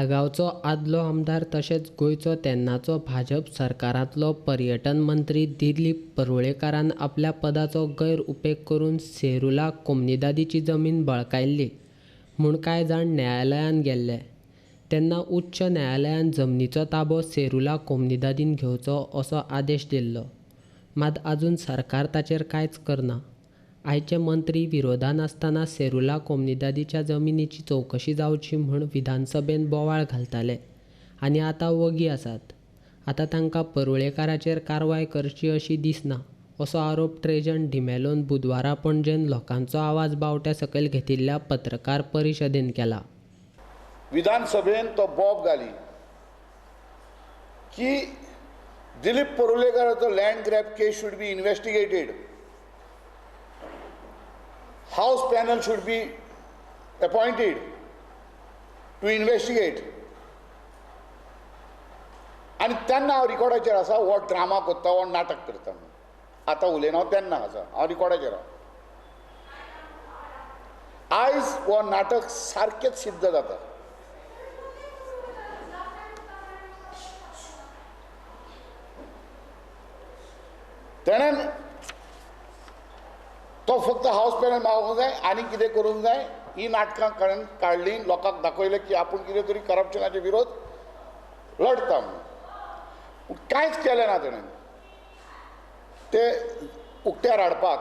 ताळगांवचो आदलो आमदार तशेंच गोंयचो तेन्नाचो भाजप सरकारांतलो पर्यटन मंत्री दिलीप परुळेकारान आपल्या पदाचो गैरउपेग करून सेरुला कोमुनिदादीची जमीन बळकायल्ली म्हूण कांय जाण न्यायालयांत गेल्ले. तेन्ना उच्च न्यायालयान जमनीचो ताबो सेरुला कोमुनिदादीन घेवचो असो आदेश दिल्लो. मात आजून सरकार ताचेर कांयच करना. आयचे मंत्री विरोधान आसतना सेरुला कोमुनिदादीच्या जमिनीची चवकशी जावची म्हूण विधानसभेन बोवाळ घालताले आनी आतां वगी आसात. आतां तांकां परुळेकाराचेर कारवाय करची अशी दिसना असो आरोप ट्रेजन डिमेलोन बुधवारा पणजेन लोकांचो आवाज बावट्या सकयल घेतिल्ल्या पत्रकार परिशदेन केला. विधानसभेन तो बोब घाली की Dilip परुळेकाराचो land grab case should be investigated, house panel should be appointed to investigate. आनी तेन्ना हांव रिकॉर्डाचेर आसा, हो ड्रामा करता, हो नाटक करता म्हणून. आतां उलयना हांव, तेन्ना आसा हांव रिकॉर्डाचेर आसा. आयज हो नाटक सारकेंच सिद्ध जाता. तेणें तो फक्त हावस पॅनल मागोवंक जाय आनी कितें करूंक जाय ही नाटकां काडली, लोकांक दाखयलें की आपूण कितें तरी करप्शनाचे विरोध लढता म्हणून. कांयच केलें ना तेणें. ते उक्त्यार हाडपाक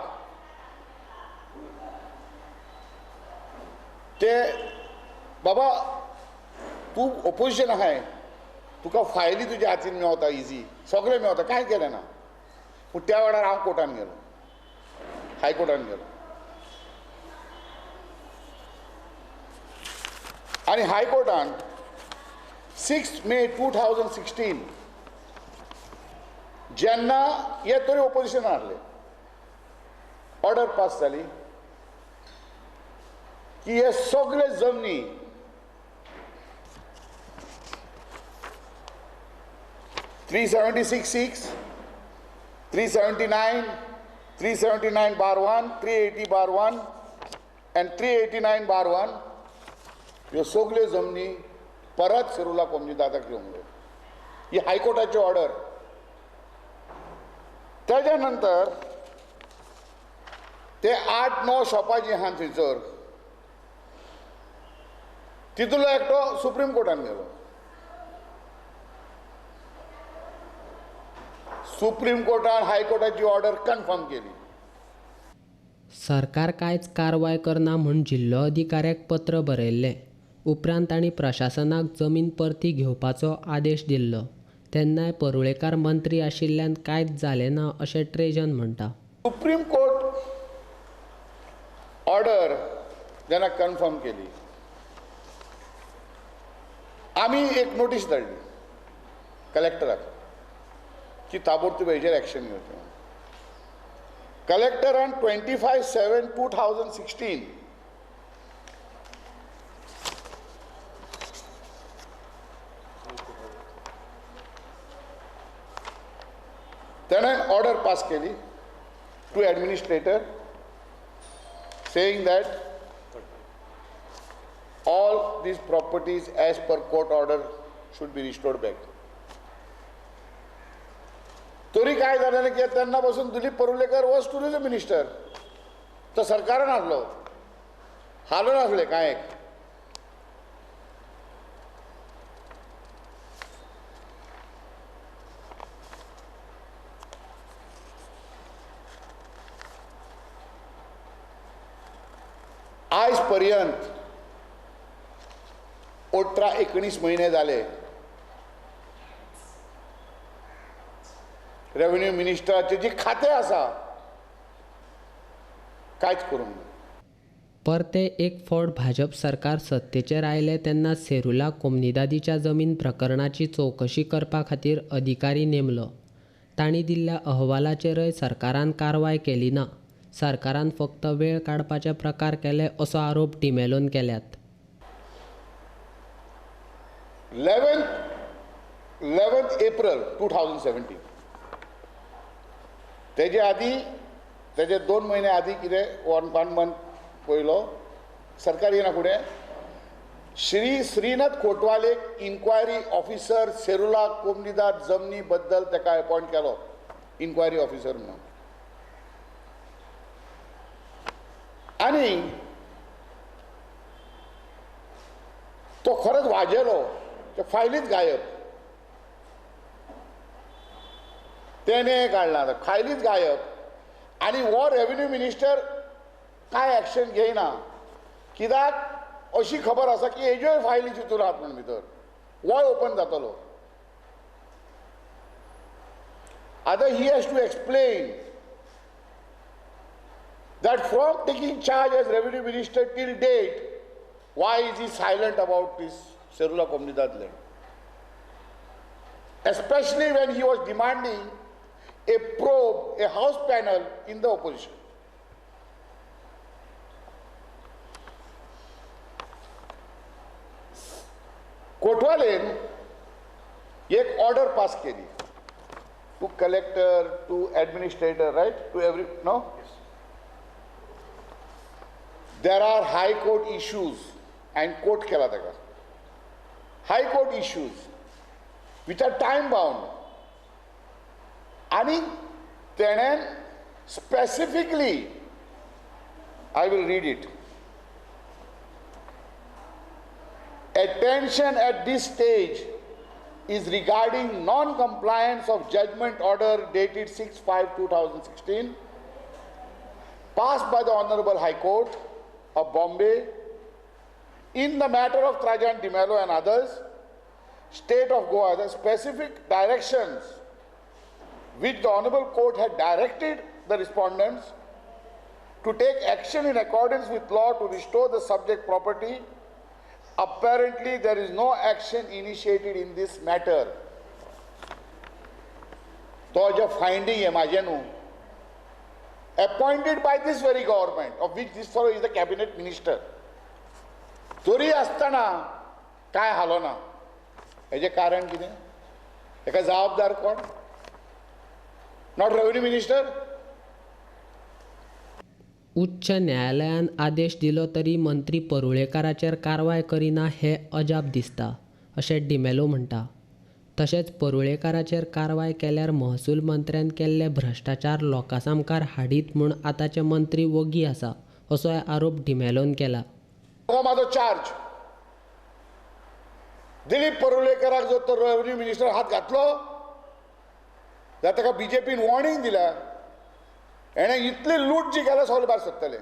ते बाबा तूं ओपोजिशन आहाय, तुका फायली तुज्या हातीन मेवता इजी, सगळें मेवता, कांय केलें ना. पूण त्या वेळार हांव कोर्टान गेलो, हायकोर्टान गेलो आनी हायकोर्टान 6 मे 2016 जेन्ना हे तरी ओपोजिशन हाडले, ऑर्डर पास जाली की हे सगळे जमनी 376(6), 379, 379/1, 380/1 आनी 389/1 ह्यो सगल्यो जमनी परत सेरुला कोमुनिदादाक दिवंक जाय. ही हायकोर्टाची ऑर्डर. तेज्या नंतर ते 8-9 शॉपां जीं आहा थंयसर तितूंतलो एकटो सुप्रीम कोर्टान गेलो. सुप्रीम कोर्टान हायकोर्टाची ऑर्डर कन्फर्म केली. सरकार कांयच कारवाय करना म्हूण जिल्लो अधिकाऱ्याक पत्र बरयल्लें. उपरांत तांणी प्रशासनाक जमीन परती घेवपाचो आदेश दिल्लो. तेन्नाय परुळेकार मंत्री आशिल्ल्यान कांयच जालें ना अशें ट्रेजन म्हणटा. सुप्रीम कोर्ट ऑर्डर जेन्ना कन्फर्म केली, आमी एक नोटीस धाडली कलेक्टराक की ताबडतोब हेजेर एक्शन घेवचें. कलेक्टरान 25/7/2016 तेणें ऑर्डर पास केली to administrator saying that all these properties as per court order should be restored back. तरी काय जालें की तेन्ना पासून Dilip Parulekar was tourism minister, तो सरकारान आसलो, हालून आसले कांय एक. आयज पर्यंत 18-19 म्हयने जाले रेव्हेन्यू मिनिस्टराचे जे खातें आसा कांयच करूंक ना. परते एक फावट भाजप सरकार सत्तेचेर आयलें तेन्ना सेरुला कोमुनिदादीच्या जमीन प्रकरणाची चवकशी करपा खातीर अधिकारी नेमलो. तांणी दिल्ल्या अहवालाचेरय सरकारान कारवाय केली ना. सरकारान फक्त वेळ काडपाचे प्रकार केले असो आरोप डिमेलोन केल्यात. 11 एप्रिल 2017 तेजे आदी, तेजे 2 म्हयने आदी कितें 1 मंथ पयलो सरकार येना फुडें श्री श्रीनाथ कोटवालेक इन्क्वायरी ऑफिसर सेरुला कोमनिदाद जमनी बद्दल ताका अपॉयंट केलो इन्क्वायरी ऑफिसर म्हणून. आनी तो खरोच वाजेलो, ते फायलीच गायब, तेणे काडला फायलीच गायब. आनी हो रेवेन्यू मिनिस्टर कांय एक्शन घेयना, कित्याक अशी खबर आसा की हेज्योय फायली तितून आहात म्हूण भितर वय ओपन जातलो. आतां he has to explain that from taking charge as revenue minister till date why is he silent about this Serula Comunidade land, especially when he was demanding a probe, a house panel in the opposition. कोटवालेन एक order pass केली to collector, to administrator, right, to every, no, there are high court issues and quote केला ताका, high court issues which are time bound. आनी तेणेन specifically, I will read it, attention at this stage is regarding non-compliance of judgment order dated 6/5/2016 passed by the Honorable High Court of Bombay in the matter of Trajan D'Mello and others, State of Goa, the specific directions which the Honorable Court had directed the respondents to take action in accordance with law to restore the subject property. Apparently, there is no action initiated in this matter. तो जो finding है माझे न्हू, appointed by this very government, of which this fellow is the cabinet minister. तरी आसतना काय हालो ना, हेजें कारण कितें? हेका जबाबदार कोण? Not revenue minister. उच्च न्यायालयान आदेश दिलो तरी मंत्री परुळेकाराचेर कारवाय करिना हें अजाप दिसता अशें डिमेलो म्हणटा. तशेंच परुळेकाराचेर कारवाय केल्यार महसूल मंत्र्यान केल्ले भ्रश्टाचार लोकां सामकार हाडीत म्हूण आतांचे मंत्री वगी आसा असोय आरोप डिमेलोन केला. हो म्हाजो चार्ज. दिलीप परुळेकराक जर तो रेवेन्यू मिनिस्टर हात घातलो जाल्यार ताका बीजेपीन वॉर्निंग दिल्या, हेणें इतली लूट जी केल्या सगळे भायर सरतले.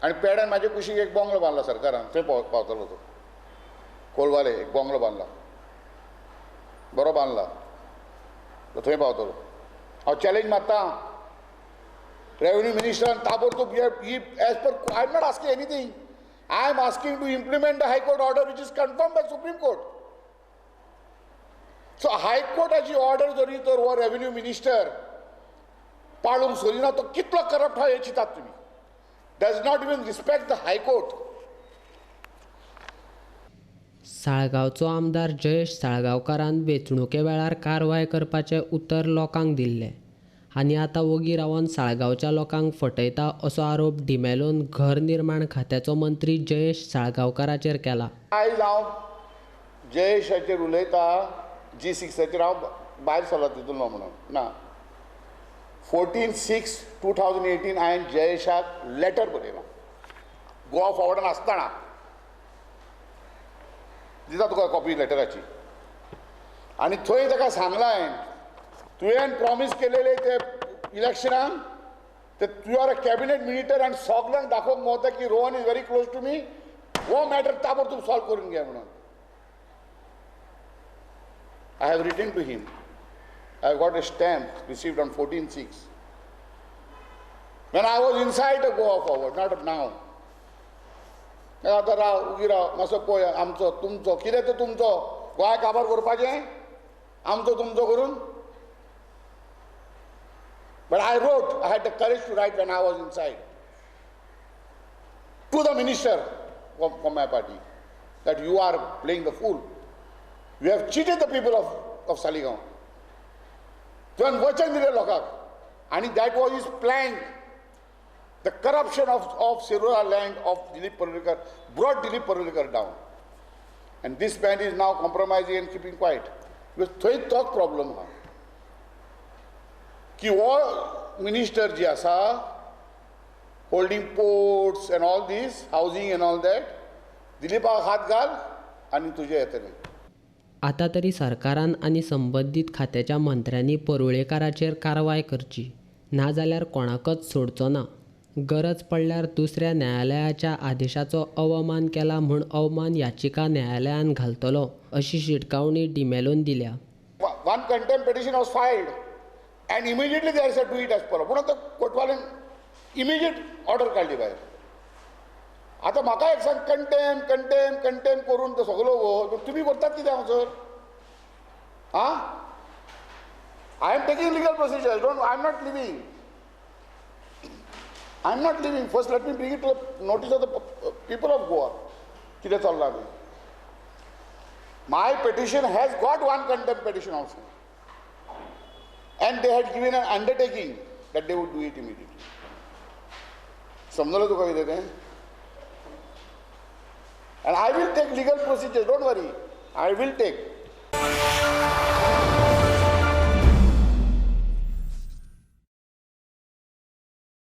आनी पेड्यान म्हाजे कुशीक एक बंगलो बांदला सरकारान, थंय पावतलो तो. कोलवाले एक बंगलो बांदला, बरो बांदला, तो थंय पावतलो. हांव चॅलेंज मारता रेवेन्यू मिनिस्टरान ताबडतोब ही as per, I am not asking anything, I am asking to implement the high court order which is confirm by Supreme Court. So हायकोर्टाची ऑर्डर जरी तर हो रेवेन्यू मिनिस्टर पाळूंक सोदिना, तो कितलो करप्ट हा हें चिंतात तुमी. Does not even respect the high court. साळगांवचो आमदार जयेश साळगांवकारान वेंचणुके वेळार कारवाय करपाचें उतर लोकांक दिल्लें आनी आतां वगी रावन साळगांवच्या लोकांक फटयता असो आरोप डिमेलोन घर निर्माण खात्याचो मंत्री जयेश साळगांवकाराचेर केला. आयज हांव जयेशाचेर उलयता, G6 हांव भायर सरला तितूंतलो म्हणून ना. 14/6/2018 हांवें जयेशाक लेटर बरयलां, गोवा फॉवर्डान आसतना. दिता तुका कॉपी लेटराची. आनी थंय ताका सांगलां हांवें, तुवें प्रॉमीस केलेले ते इलेक्शनाक, ते you are a cabinet minister आनी सगल्यांक दाखोवंक मेवता की Rohan is very close to me, हो मॅटर ताबडतोब सॉल्व करून घे म्हणून. I have written to him. I have got a stamp received on 14/6. When I was inside the Goa Forward, not now. आतां राव, उगी राव, मातसो पळय आमचो तुमचो कितें तो तुमचो गोंय काबार करपाचें आमचो तुमचो करून. But I wrote, I had the courage to write when I was inside to the minister from my party that you are playing the fool. You have cheated the people of Saligao. तुवें वचन दिलें लोकांक आनी that was his plan. The corruption of Serula land of Dilip Parulekar brought Dilip Parulekar down. And this man is now compromising and keeping quiet. Because थंय तोच problem आहा की हो मिनिस्टर जी आसा holding ports and all this housing and all that, दिलीपाक हात घाल आनी तुजें येतलें. आतां तरी सरकारान आनी संबंदीत खात्याच्या मंत्र्यांनी परुळेकाराचेर कारवाय करची, नाजाल्यार कोणाकच सोडचो ना. गरज पडल्यार दुसऱ्या न्यायालयाच्या आदेशाचो अवमान केला म्हूण अवमान याचिका न्यायालयांत घालतलो अशी शिटकावणी डिमेलोन दिल्या. One contempt petition was filed and immediately they said do it as per. पूण आतां कोर्टवाल्यान इमिजिएट ऑर्डर काडली भायर. आतां म्हाका एक सांग, कंटेम कंटेम कंटेम करून तो सगलो तुमी करतात कितें हांगासर? आं, I am taking legal procedure. Don't, I am not leaving. I am not leaving. First let me bring it to the notice of the people of Goa कितें चल्लां तें. My petition has got one contempt petition also. And they had given an undertaking that they would do it immediately. समजलं तुका कितें तें? And I will take legal procedure, don't worry. I will take.